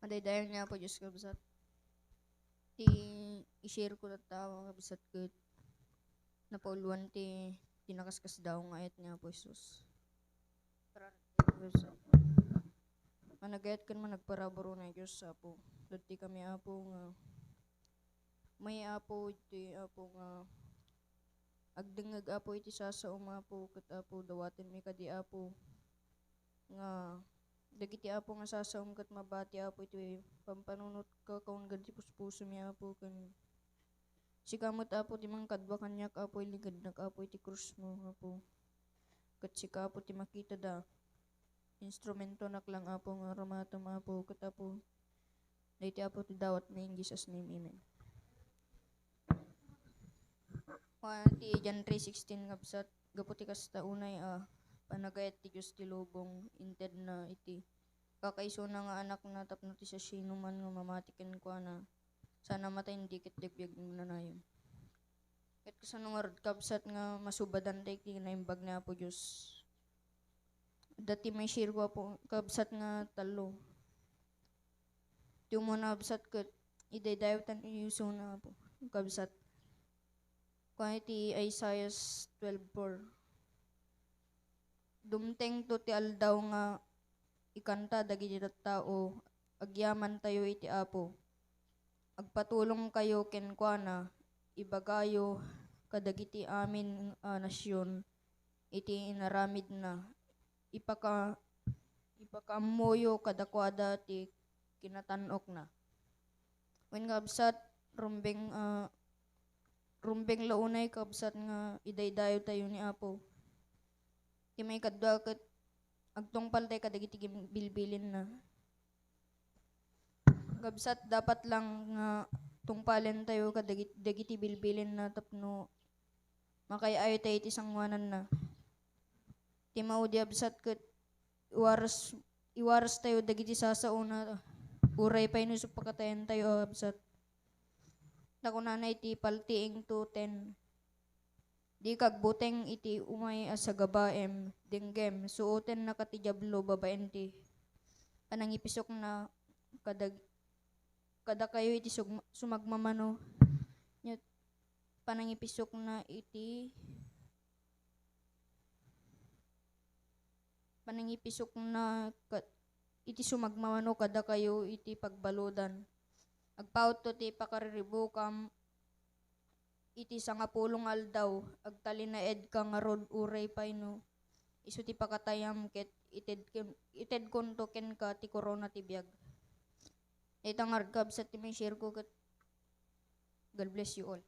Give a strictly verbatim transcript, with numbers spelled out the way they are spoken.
Madaydayaw ni Apo Dios, kabsat. Ti i-share ko tatta, kabsat, ket napauluan ti, ti nakaskasdaaw nga ayat ni Apo Jesus. Kabsat. Managayat ken managparabur unay, Dios Apo. Dadti kami, Apo, nga may, Apo, iti, Apo, nga agdengngeg, Apo, iti sasaom, Apo, ket, Apo, dawatenmi kadi, Apo, nga dagiti, Apo, nga sasaom ket mabati, Apo, iti pampanunot kakaunngan ti puspusomi, Apo, ken sika met, Apo, ti mangkadua kaniak, Apo, iligednak, Apo, iti krusmo, Apo. Ket sika, Apo, ti makitada. Instrumentonak lang, Apo, nga arumatom, Apo, ket, Apo, daytoy, Apo, ti dawatmi in Jesus' name. Amen. Wen ti John three sixteen, kabsat, gapu ti kasta unay a panagayat ti Dios ti lubong, intedna iti kakaisuna nga Anakna tapno ti siasinoman nga mamati kenkuana, saan a matay, ket ti agbiag nga agnanayon. Ket kasano ngarud, kabsat, nga masubadantayo iti naimbag ni Apo Dios? Adda ti maisirko, Apo, kabsat, nga tallo. Ti umuna, kabsat, ket idaydayawtayo isuna, Apo, kabsat. Kuna iti Isaiah twelve four, "Dumtengto ti aldaw nga ikanta dagiti tattao, agyamantayo iti Apo. Agpatulongkayo kenkuana, ibagayo kadagiti amin a nasion iti inaramidna. Ipaka-, ipakaammoyo kadakuada ti kinatan-okna." Wen, kabsat, rumbeng, ah, rumbeng la unay, kabsat, nga idaydayawtayo ni Apo. Ti maikadua ket agtungpaltayo kadagiti gim-, bilbilinna. Kabsat, dapat lang nga tungpalentayo kadagit-, dagiti bilbilinna tapno makaay-ayotayo iti sangoananna. Ti maudi, kabsat, ket iwaras-, iwarastayo dagiti sasaona, uray pay no isu pakatayantayo, kabsat. Ta kunana iti Paltiing two ten, "Dika agbuteng iti umay a sagabaem, denggem, suotennaka ti Diablo babaen ti panangipisokna kadag-, kadakayo iti sug-, sumagmamano." Ket panangipisokna iti panangipisokna ket iti sumagmamano kadakayo iti pagbaludan. Agpawto ti pakariribukam iti sangapulo nga aldaw, agtalinaedka ngarud uray pay no isu ti pakatayam, ket ited-, itedkonto kenka ti korona ti biag. Dayta ngarud, kabsat, ti maisirko ket God bless you all.